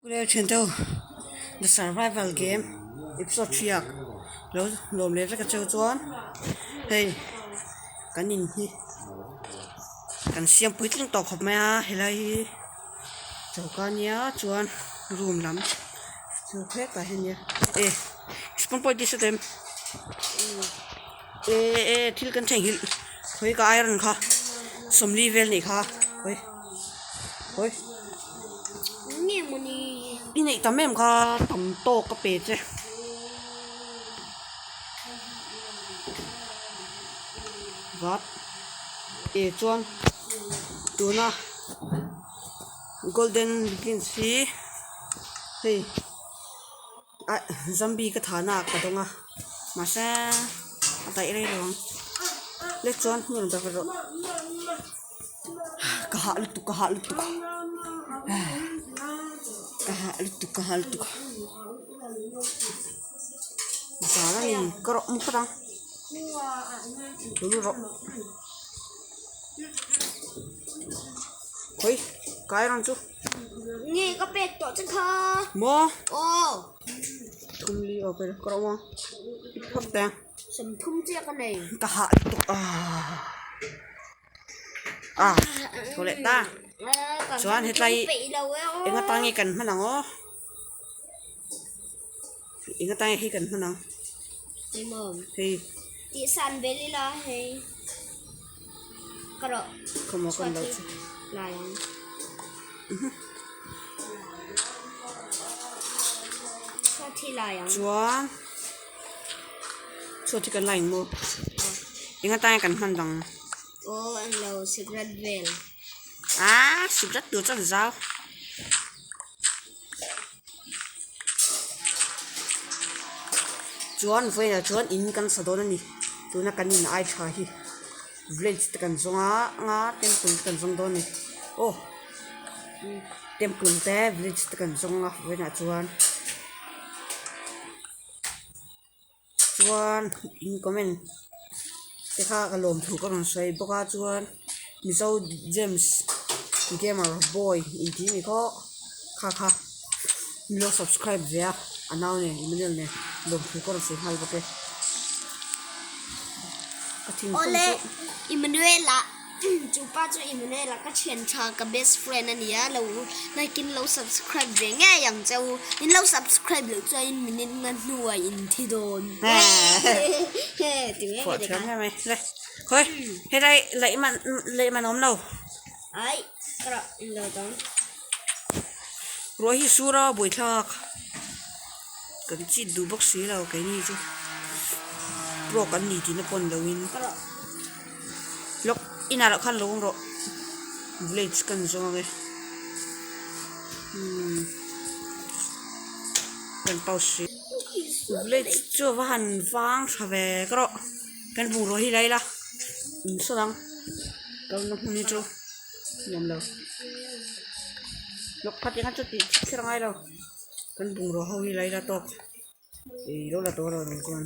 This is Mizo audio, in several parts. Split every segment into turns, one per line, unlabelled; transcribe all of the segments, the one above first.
Lel thin deuh the survival game episode 3 ah lo lawm leh vek a cheu chuan hei kan in hi kan siam puitling tawh khawp mai a helai hi choka ania chuan room lam chu hetah hian nia e spawn point hi saw em e e thil kan theihnghilh khawi ka iron kha sawmli vel nih kha khawi khawi. I neih tam em kha tam tawk ka pe che. Vat e chuan tuna golden beans hi hei ah zombie ka thahna ah ka dawng a mahse a daih rei lo ang le chuan hmun ber rawh. Ka hah lutuk ka hah lutuk ka hah lutuk ka hah lutuk zan a ni ka rawh mu phawt ang lut rawh khawi kai rang chu
nge ka pek tawh che kha
maw
aw
thumli aw ka rawh maw phawt teh ang.
Sawmthum chiah ka nei.
Ka hah lutuk a. A thaw leh ta. Chuan hetlai eng atang nge kan hman ang aw. Eng atang nge hei kan hman ang. Hei.
Tih san bel ila hei. Ka rawh.
Khawmaw kan lo chu.
Lai ang. Chhuat hi lai ang.
Chuan. Chhuat hi kan la eng maw? Eng atan nge kan hman dang?
Aw an lo sikret vel.
Ah sikret tur chuan zau. Chuan vawiinah chuan in kan sa dawn a ni. Tuna kan in ai tha hi village te kan zawng a anga temple te kan zawng dawn a ni. Aw temple te village te kan zawng a vawiinah chuan. Chuan in comment te kha ka lawm thu ka rawn sawi bawk a chuan Mizo James gamer boy intih ni khaw kha kha min lo subscribe ve a a nau nen Emmanuel nen lawm thu ka rawn sawi nghal bawk e ka thinchawm
Awle
chu.
Emmanuel-a Chu pa chu Emmanuel-a ka thian tha ka best friend a nia lo like in lo subscribe ve ngei ang che u in lo subscribe loh chuan in minute nga hnuah in thi dawn ti
Phuah thiam hle mai le khawi helai laih man laih man awm lo
ai ka rawh in lo dang
ruah hi sur a buaithlak kan chit duh bawk si lo keini chu pro kan ni tihna pawn lo in. Lawk inah loh khan lo awm rawh village kan zawng ang e umm kan pause hrih village chu a va han vang tha ve ka rawh kan bungrua hi la ila in sawn ang kalna hmun hi chu nuam lo lawk phat eng a chu tih kher a ngai lo kan bungrua ho hi la ila tawk. Ih lo la tawh lo ang chuan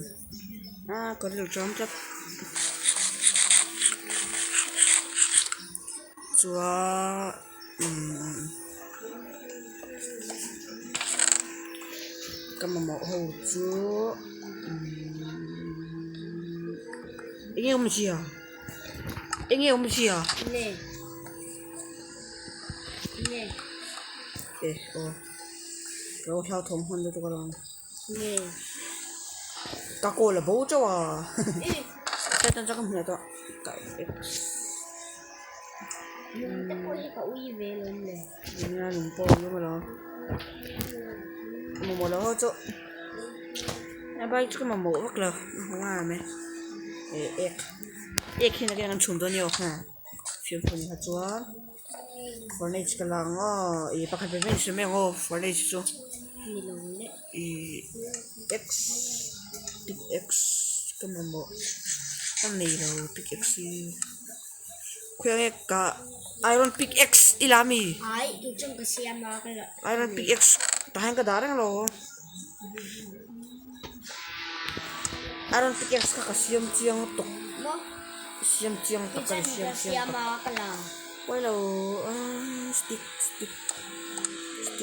a ka rilru ṭam tlat chuan umm ka mamawh ho chu umm eng nge awmzia eng nge awmzia e aw. Ka lo hlauthawng hman lutuk alawm.
Nge.
Ka call a bo teuh a. Hriat na chu ka hmu leh tawh. Ka ex.
Lung te pawh hi ka ui ve alawm le.
Nia lung pawh a ui alawm. Mamawh lo ho chu. A bike chu ka mamawh vak lo. A hmu ngai mai. E ek. Ek hi nakin an chhum dawn nia aw. Fimkhur ni kha chuan. Furnace ka la ang aw ih pakhat ve ve in hre mai ang aw furnace chu ih x pick x ka mamawh ka nei lo pick x hi khawi nge ka iron pick x i la ami iron pick x tah hian ka dah reng lo iron pick x kha ka siam chiang tawk. Siam chiang tak a ni siam chiang tak. Pawi lo stick stick stick.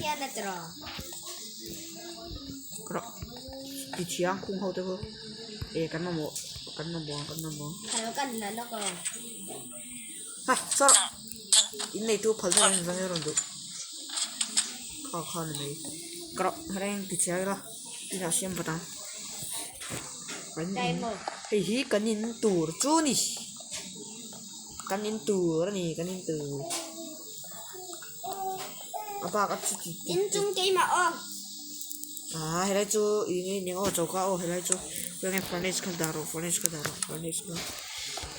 phian a tiraw.
Ka rawh ti thiang khung ho te chu eh kan mamawh kan mamawh ang kan mamawh ang.
Phal kan la lawk aw.
Ha saw rawh in neitu phal deuh ang zang rawn duh kha kha ni mai ka rawh reng ti chiang ila inah siam vat ang kan in hei hi kan in tur chu ni kan in tur a ni kan in tur a bak a chu ti ti
In chung keimah aw.
Ah helai chu ih nge eng aw choka aw helai chu chuan furnace kha dah rawh furnace kha dah rawh furnace kha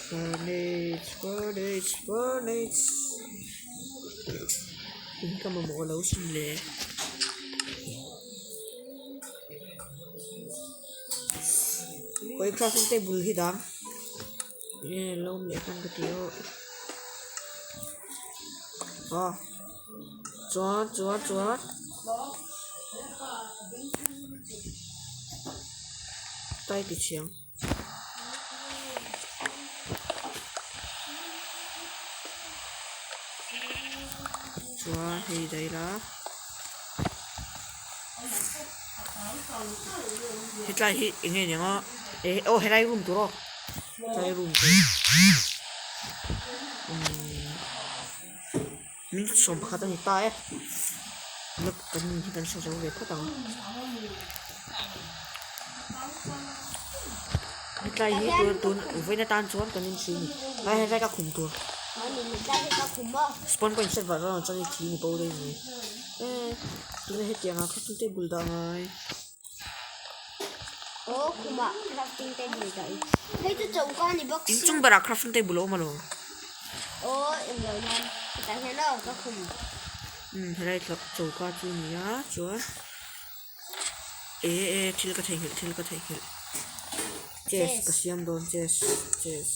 furnace furnace furnace in ka mamawh lo sin le khawi crafting table hi dang nge lo awm leh hman ka ti aw aw chuan chuan chuan tai ti chhiang. Chuan hei daih la hetlai hi eng nge niang a eh aw helai room tur aw helai room tur umm min sawm pakhat a ni ta e kan in hi kan hre zo ve phawt ang hetlai hi tun tun vawiin atan chuan kan in hri a ni helai helai ka khum tur spawn point set vah chuan chuan thi ni bo daih mai eh tuna hetiang ah crafting table dah ngai. Inchung berah crafting table a awm alawm. Umm helai choka chu a ni a chuan eh eh thil ka theihnghilh thil ka theihnghilh chest ka siam dawn chest chest.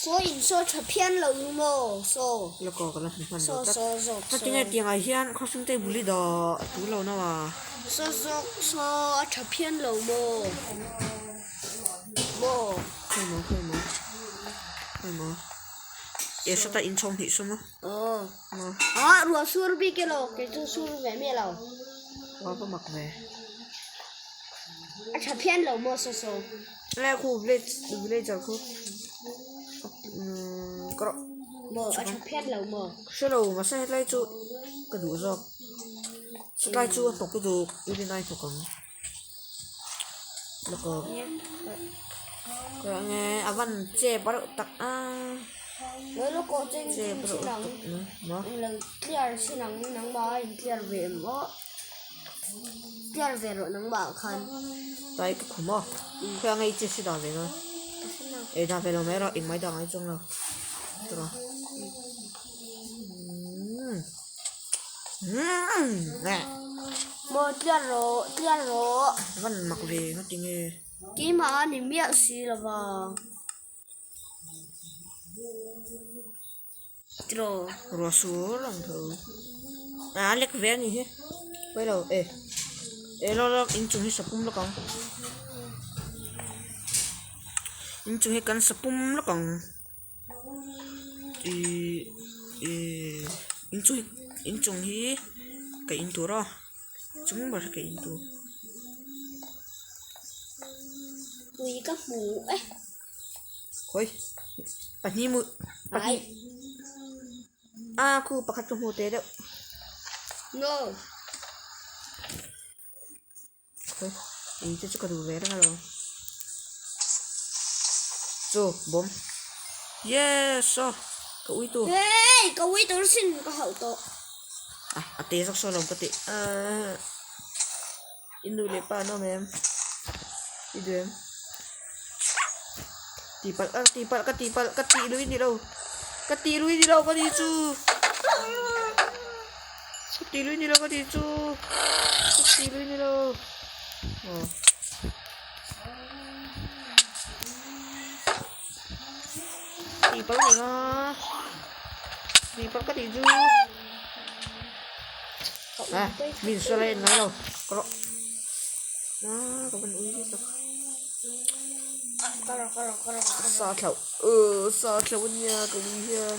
Saw in saw tha phian lo nu maw saw.
La kaw ka la hmu hman lo
tlat. Saw zawk
saw. Tinge tiang ah hian khawsung te bul hi dah a tul lo na wa.
Saw zawk saw a tha phian lo maw maw.
Khawi maw khawi maw khawi maw e sawta in chhawng hnih sawm a.
Aw ah ruah sur bik elaw kei chu sur ve miah lo.
Wa va mak ve.
A tha phian lo maw saw saw.
Lai khu village villager khu umm ka rawh
Maw a tha phian lo maw?
Hre lo mahse hetlai chu ka duh zawk hetlai chu a hnawk lutuk i rin ai hnawk ang lawk ka rawh nge a van chep reuh tak a chep reuh tak maw
Lo clear chin ang nangmah a in clear ve maw. Clear ve rawh nangmah ah khan.
Tai ka khum aw. Khawi ang ei chi si dah ve na. Ei dah ve lo mai rawh engmah i dah ngai chuang lo. Tawh.
Maw clear rawh clear rawh.
Van mak ve nga tinge.
Keimah a ni miah si lova. Tiraw.
Ruah sur ang tho. A lek ve a ni hi. Pawi lo e. E lawk lawk inchung hi sapum lawk ang. Inchung hi kan sapum lawk ang. Ih ih inchung hi inchung hi ka in tur a chung ber hi ka in tur.
Ui ka hmu e.
Khawi pahnih mu pahnih a khu pakhat chu hmu teh deuh
no
khawi ui te chu ka duh ve reng alawm chu bawm yes aw ka ui tu
hey ka ui tur sin ka hauh tawh
a a te zawk sawn alawm ka tih ahh i nu leh pa an awm em i duh em. Tihpalh ka tihpalh ka tihpalh ka tih lui ni lo ka tih lui ni lo ka tih chu ka tih lui ni lo ka tih chu ka tih lui ni lo aw tihpalh ni nga tihpalh ka tih chu ah min sawi en ngai lo ka rawh ah ka van ui tak. Sa thlauh sa thlauh a nia ka ui hian.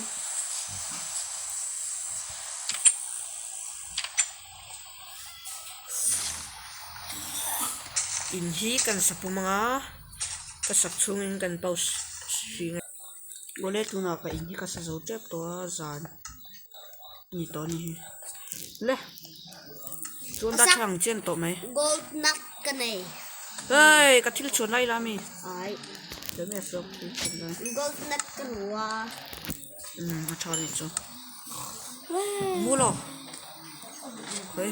In hi kan sa pum anga ka sak chhungin kan pause hring a awle tunah ka in hi ka sa zo tep tawh a zan a ni tawh a ni hi le chuan darthlalang chian tawh mai.
Gold nut ka nei.
Hei ka thil chhuan lai la mi.
Ai.
Tlem nge saw ka thil chhuan lai.
Gold nut ka ru a.
Umm a tha nih chu. Mu lo. Hei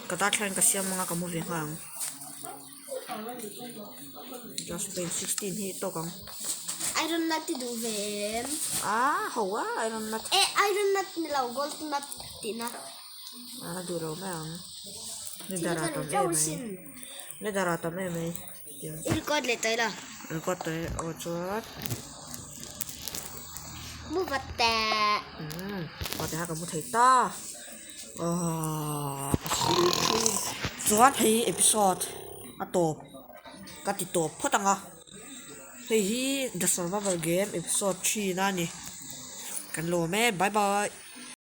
ka darthlalang ka siam anga ka mu ve nghal ang. Just play 16 hi tawk ang.
Iron nut i duh ve em?
Ah ho a iron nut.
Eh iron nut ni lo gold nut tihna.
Ah duh lo mai ang. Ni dara tam em mai. Ni dara tam em mai.
I record leh tawh ila.
Record tawh e aw chuan.
Mu vat teh.
Umm vat ah ka mu thei ta. Ahh ka sil thin. Chuan hei episode a tawp ka ti tawp phawt ang a. Hei hi the survival game episode thin a ni. Kan lawm e bye bye.